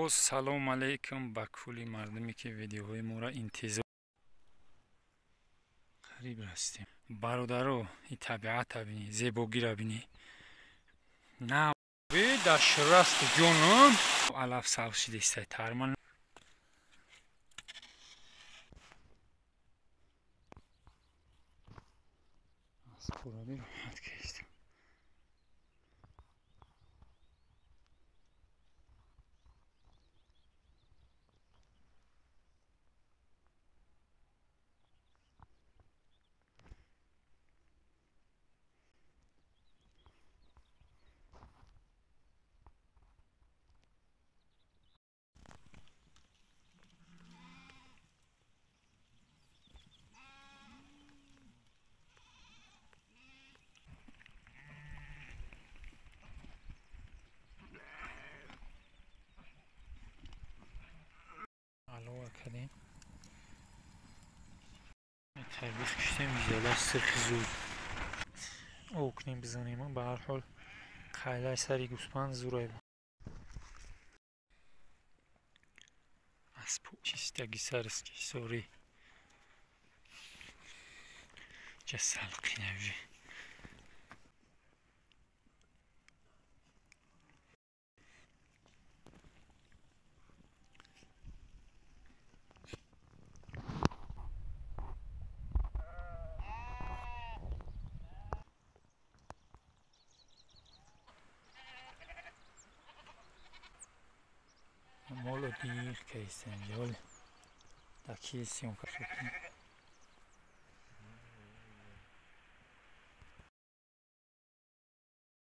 Боз салом алейкум ба кулли мардуме, ки видеоҳои моро интизор. Қариб растем. Бародаро, и табиата бинӣ, зебогира бинӣ. На дашрасту ҷонум алаф сабз шидистай тарман. Аз пураби роҳат кистем. Алова кардем, тарбуз киштем, зиёда сирхи зуд окнем бизанем. Ба ҳар ҳол, қайлаи сари гӯспанд зурай. Аспу чистаги сарски сори ҷа салқинавжи. Моло дих кайсен жол да кисион кашукин.